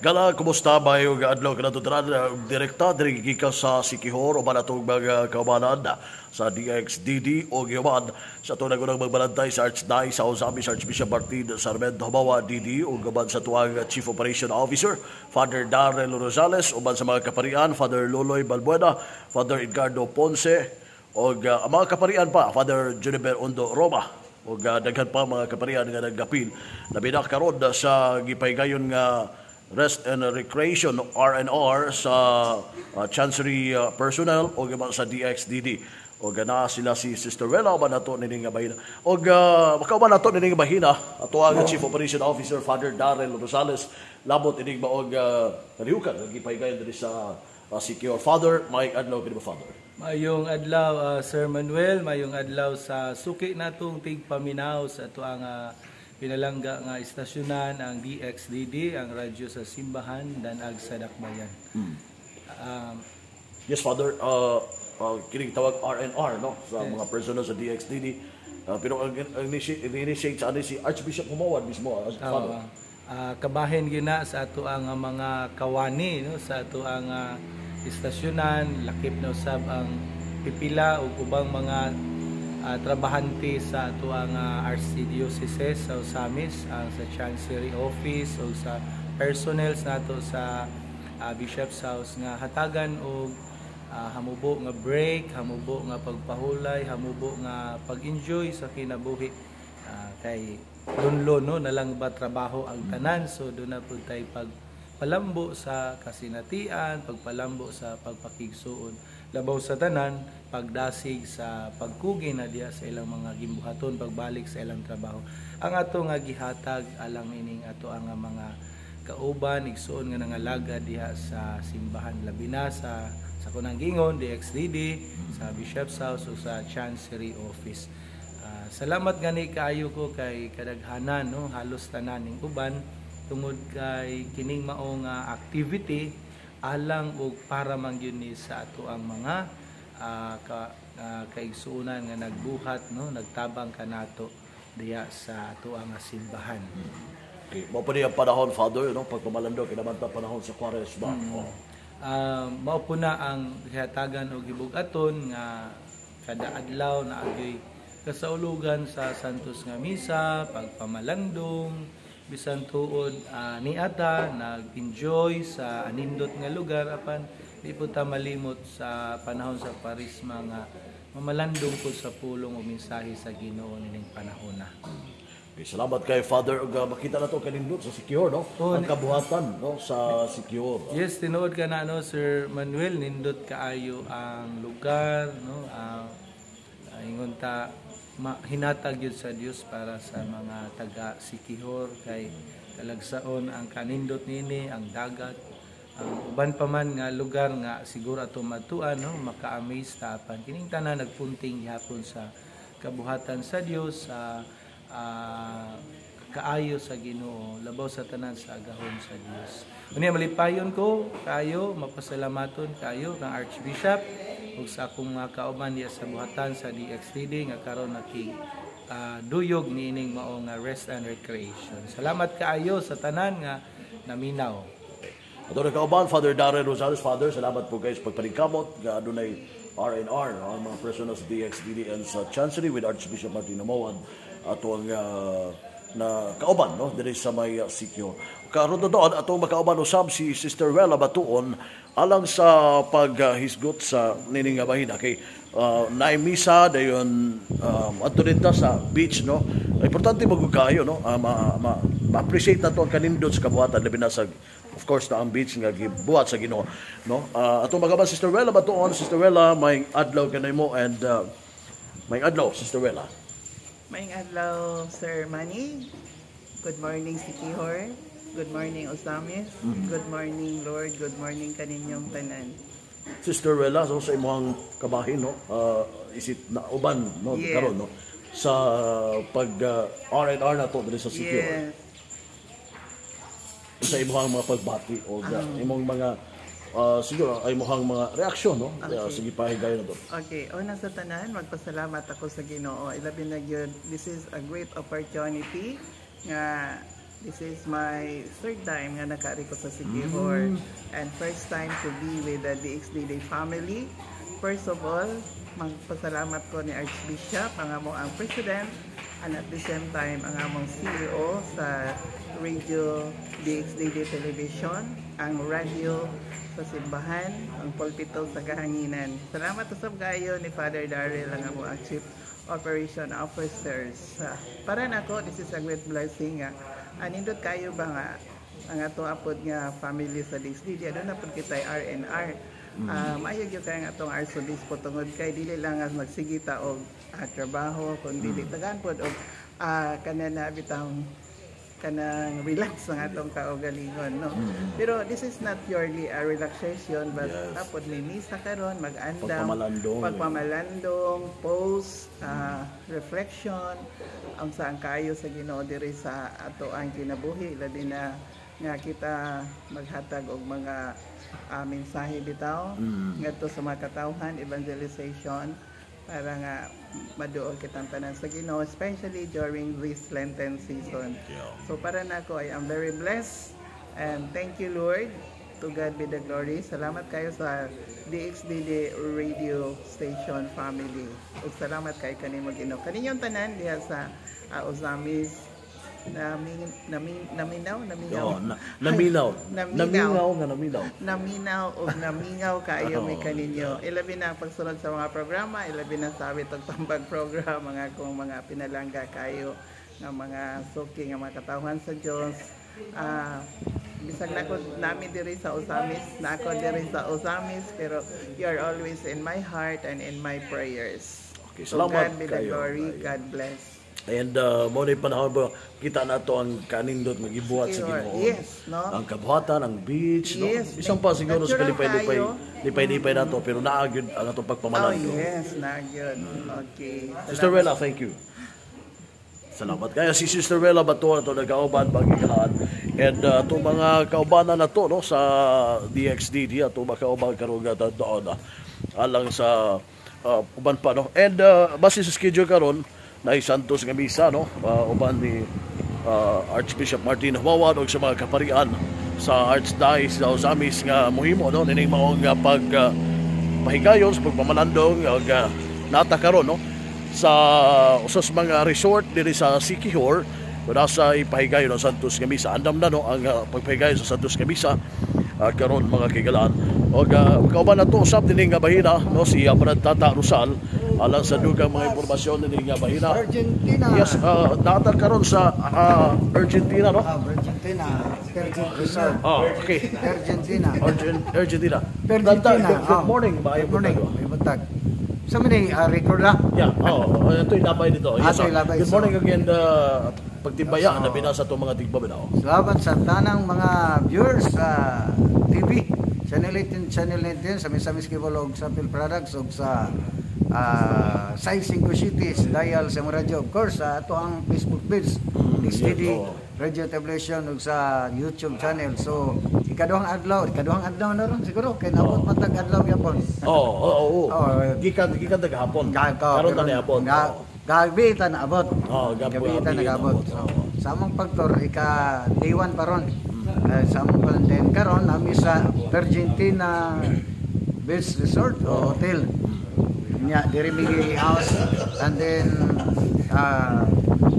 Gala, kumusta, maayong adlaw kanato tanan, direkta diri gikan sa Siquijor uban atong mga kaubanan sa DXDD o giuban sa atong nagunang magbalantay sa Archdiocese sa Ozamiz, Archbishop Martin Sarmiento Jumawa DD, ug uban sa tuang Chief Operation Officer, Father Darrell Rosales, uban sa mga kaparian, Father Loloy Balbuena, Father Edgardo Ponce, og ang mga kaparian pa, Father Juniper Ondo Roma, ug daghan pa mga kaparian nga nagapil labi na karon sa gipahigayon nga Rest and Recreation, R&R, sa Chancery personnel o sa DXDD. O naa sila si Sister Rela uban nato nining nga bahina. Og makauban nato nining bahina ato ang Chief Operation Officer, Father Darrell Rosales, labot ining maog kalihukan nga gipahigayon diri sa Siquijor. Father, maayong adlaw kini ba, Father? Maayong adlaw, Sir Manuel, maayong adlaw sa suki natong tigpaminaw sa ato ang pinalangga nga istasyonan, ang DXDD, ang radyo sa simbahan danag sa dakbayan. Yes, Father, kining tawag R&R, no, sa mga personnel sa DXDD. Pero ang initiate sa ani si Archbishop Jumawan mismo, Father. Kabahin gina sa ato ang mga kawani, no, sa ato ang istasyonan, lakip na usab ang pipila ug ubang mga trabahante sa ato ang Archdiocese sa Ozamiz, ang sa Chancery Office o sa personnels nato sa Bishop's House nga hatagan og hamubo nga break, hamubo nga pagpahulay, hamubo nga pag-enjoy sa kinabuhi. Kay lunlo, no, na lang ba trabaho ang tanan, so doon na pud tay pagpalambo sa kasinatian, pagpalambo sa pagpakigsuon. Labaw sa tanan, pagdasig sa pagkugi na diya sa ilang mga gimbuhaton pagbalik sa ilang trabaho. Ang ato nga gihatag alang ining ato ang mga kauban, igsuon nga nangalaga diha sa simbahan, labi na sa kunang gingon DXDD, sa Bishop's House o sa Chancery Office. Salamat gani kaayo ko kay kadaghanan, no, halos tanan ning uban, tungod kay kining mao nga activity alang og para man gyud ni sa ato ang mga kaigsuonan nga nagbuhat, no, nagtabang kanato diha sa ato ang simbahan. Okay. Mao pa ni ang panahon, Father, no? Pagpamalando, kinamanta panahon sa Kwaresma. Oh. Mao po na ang gihatagan og gibug-aton nga kada adlaw na agyoy kasaulugan sa Santos nga Misa, pagpamalandong, bisan tuod niata nag-enjoy sa anindot nga lugar, apan di po ta malimot sa panahon sa Kwaresma nga mamalandong po sa pulong o mensahe sa Ginoo nining panahon na. Okay, salamat kay Father ug makita na to kanindot sa Siquijor, no? Oh, ang kabuhatan, no, sa Siquijor. Yes, tinuod ka na, no, Sir Manuel, nindot kaayo ang lugar, no? Ingon ta hinatag yun sa Dios para sa mga taga Siquijor kay kalagsaon ang kanindot nini, ang dagat, ang uban pa man nga lugar nga siguro ato matuan, no, maka-amaze ta, apan kining tanan nagpunting gihapon sa kabuhatan sa Dios, sa kaayo sa Ginoo, labaw sa tanan sa agahon sa Dios. Unya malipayon ko kayo, mapasalamaton kayo kang Archbishop ug sa akong mga kauban diya sa buhatan sa DXDD nga karon nakig duyog niining mao nga rest and recreation. Salamat kaayo sa tanan nga naminaw. Ato na kauban, Father Darren Rosales. Father, salamat po guys pagpaningkamot nga adunay R&R, no, ang mga personnel sa DXDD and sa Chancery with Archbishop Martin Jumawan ato ang na kauban, no, diri sa may Siquijor. Karon doon atong makauban usab si Sister Rela Batuon alang sa paghisgot sa nining nga bahina kay naay misa dayon adto dinta sa beach, no. Importante magud kaayo, no, ma-appreciate nato ang kanindot sa kabuhatan, labi na sa, of course, na ang beach nga gibuhat sa Ginoo, no. Atong magaban Sister Rela Batuon. Sister Rela, may adlaw kanimo and may adlaw, Sister Rela. Maayong adlaw, Sir Manny. Good morning, Siquijor. Good morning, Ozamiz. Good morning, Lord. Good morning kaninyong tanan. Sister Rela, so sa imong kabahin, no, isit na uban, no, karon, no, sa pag R&R na to diri sa Siquijor. Sa imong mga pagbati o imong mga siguro ay imong mga reaksyon, no? Sige, pahigayon na to. Okay, una sa tanan, magpasalamat ako sa Ginoo. Ilabi na gyud, this is a great opportunity nga This is my third time nga nakaari ko sa Siquijor and first time to be with the DXDD family. First of all, magpasalamat ko ni Archbishop, ang among ang President, and at the same time, ang among CEO sa Radio DXDD Television, ang radio sa simbahan, ang pulpito sa kahanginan. Salamat usab kayo ni Father Daryl, ang among ang Chief Operation Officers. Para nako, this is a great blessing nga. Anindot kayo ba nga ang ato apod nga family sa DXDD, aduna pod kita RNR. Maayo gyud kay ang atong arsobispo tungod kay dili lang nga magsige ta og trabaho kundi mm. tagaan pod og kanana bitang kanang relax ang atong kaugalingon, no? Pero this is not purely a relaxation, but tapos may misa karon, mag-andam, Pagpamalandong. Pagpamalandong, post reflection ang saan kayo sa Ginoo diri sa ato ang kinabuhi, labi na nga kita maghatag og mga mensahe bitaw ngadto sa mga katawhan, evangelization, para nga maduol kitang tanan sa Ginoo, especially during this Lenten season. So para nako, I am very blessed and thank you, Lord. To God be the glory. Salamat kayo sa DXDD Radio Station family. Ug salamat kay kanimo, Ginoo. Kaninyong tanan diha sa Ozamis, namin namin naminaw naminaw. Oh, na, naminaw. Naminaw. Naminaw nga naminaw. Naminaw o namingaw kaayo mi kaninyo. Ilabi na ang pagsunod sa mga programa, ilabi na sa awit og tambag program, mga akong mga pinalangga kayo nga mga suki nga mga katawhan sa Dios. Bisag nako nami diri sa Ozamis, nako diri sa Ozamis, pero you are always in my heart and in my prayers. Okay, To salamat God be the kayo. glory. God bless. And mo ni panahon ba kita nato ang kanindot magibuhat sa Ginoo. Yes, no? Ang kabuhatan, ang beach, no? Yes, Isang pa siguro sa natural kalipay-lipay, kayo. lipay-lipay nato, pero naa gyud ang atong Oh, pagpamalandong. yes, na gyud. Okay. Sister Rella, thank you. Salamat. Kaya si Sister Rella Bato ato nagkauban magigalaan. And atong mga kaubanan na to, no, sa DXDD, ato mga kauban karon nga doon alang sa uban pa, no. And base sa schedule karon na Santos nga misa, no, uban ni Archbishop Martin Huawan ug sa mga kaparian sa Archdiocese sa Ozamis nga mohimo, no, nining maong pag pahigayon sa pagpamalandong ug nata karon, no, sa usas mga resort diri sa Siquijor kung nasa ipahigayon ang Santos nga misa. Andam na, no, ang pagpahigayon sa Santos nga misa karon, mga kigalaan. Og kauban na to usab dinhi nga bahina, no, si Brad Tata Rosal alang sa dugang mga impormasyon dinhi nga bahina. Argentina. Yes, nata karon sa Argentina, no? Ah, Argentina. Virgin Resort. Oh, okay. Argentina. Argentina. Argentina. Tata, good Ah. morning. Maayo Good morning. buntag. May buntag. Sa many record na? Yeah, oh, ito yung labay dito. Yes, Ah, ito yung labay. Good morning again, pagtimbaya So, na binasa itong mga tigbabinaw. Salamat sa tanang mga viewers sa TV. Channel 18, Channel 19, sa Misamis Cable og sa Phil Products ug sa Size 5 Cities, dial sa mga radyo. Of course, sa ato ang Facebook page, DXDD Radio Television ug sa YouTube channel. So, ikaduhang adlaw na ron siguro kay nabot matag adlaw gyapon. Oo. Oo. Gikan taghapon. Ka Karon ta niabot. Gabi ta naabot. Oo, gabi ta gabi nagabot. naabot. So, sa among pagtor ika day 1 pa ron. Sa among then karon nami sa Argentina Beach Resort o hotel. Nya diri mi house and then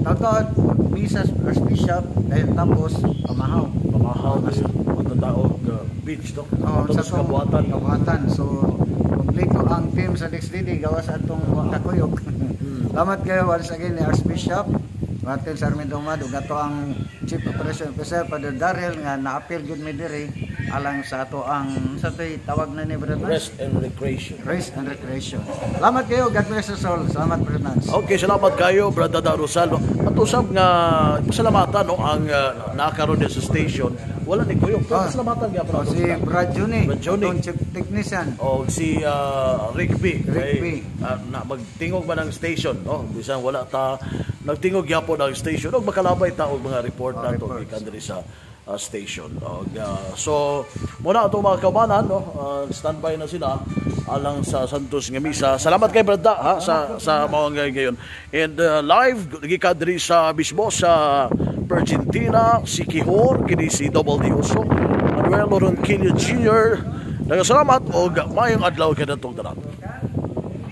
tawtawad misa Archbishop, then tapos pamahaw. Pamahaw na matataog beach, no? Oh, Sa sa atong kabuhatan. Kabuhatan. So, kompleto ang team sa DXDD gawas atong wa kakuyog. Salamat kayo once again ni Archbishop Martin Sarmiento Umad ug ato ang Chief Operation Officer Father Daryl nga naapil gyud mi diri alang sa ato ang sa to'y tawag na ni Brother Nance? Rest and recreation. Rest and Recreation. Salamat kayo. God bless us all. Salamat, Brother Nance. Okay, salamat kayo, Brother Tata Rosal. No? At usab nga pasalamatan, no, ang nakaroon din sa station. Wala ni kuyog. Pero pasalamatan nga Oh, si Brad Juni, Brad Juni. atong Chief Technician. O si Rick B. Rick Kay, B. Na magtingog ba ng station, no? Bisan wala ta nagtingog gyapon ang station og makalabay ta og mga report Oh, nato reports. gikan diri sa station. Og so muna ato mga kaubanan, no? Standby na sila alang sa Santos nga misa. Salamat kay Brad Da, ha, sa mao nga ngayon. And live gikan diri sa mismo sa Argentina, Siquijor, kini si Double D Uso, Manuel Ronquillo Jr. Nagasalamat og maayong adlaw kanatong tanan.